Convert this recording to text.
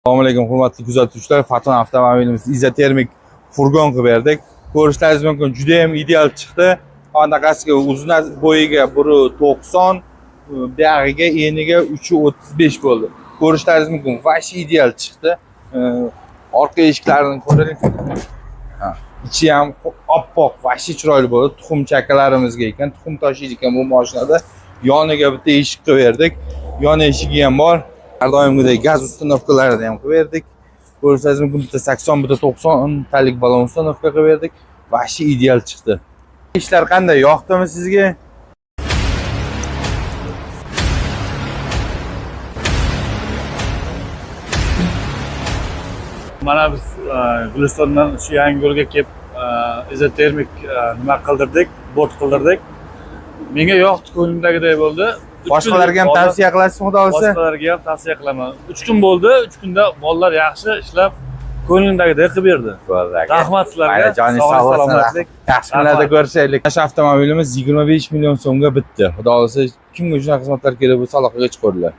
Assalomu alaykum hurmatli kuzatuvchilar. Foton avtomobilimiz izotermik furgon qilib berdik. Ko'rishlaringiz mumkin, juda ham ideal chiqdi. Anaqasiga uzun bo'yiga 1.90, buyog'iga eniga 3.35 bo'ldi. Ko'rishlaringiz mumkin, вообще ideal chiqdi. Orqa eshiklarini ko'ring. Ha, ichi ham oppoq, вообще chiroyli bo'ldi. Tuxum chakalarimizga ekan, tuxum tashiydi ekan bu mashinada. Yoniga bitta eshik qilib berdik. Yon eshigi ham bor. Har doimgidek gaz установка larini ham qilib berdik. Ko'rishingiz mumkin, bitta 80, bitta 90 talik balon установка qilib berdik. Вообще ideal chiqdi. Ishlar qanday? Yoqdimi sizga? Mana biz Gulistondan shu Yangiyo'lga kelib izotermik nima qildirdik, bort qildirdik. Menga yoqdi, ko'nglimdagidek bo'ldi. Uch kun Boshqalarga ham bolalar- tavsiya qilasizmi, xudo xohlasa? Boshqalarga ham tavsiya qilaman. 3 kun bo'ldi, 3 kunda bolalar yaxshi ishlab, ko'nglimdagidek qilib berdi. Rahmat sizlarga. Mayli, joningiz Sog'lik, sog' bo'lsin. salomatlik. Yaxshi kunlarda Rahmat. ko'rishaylik. Shu avtomobilimiz 25 million so'mga bitdi. Xudo xohlasa, kimga shunaqa xizmatlar kerak bo'lsa, aloqaga chiqinglar.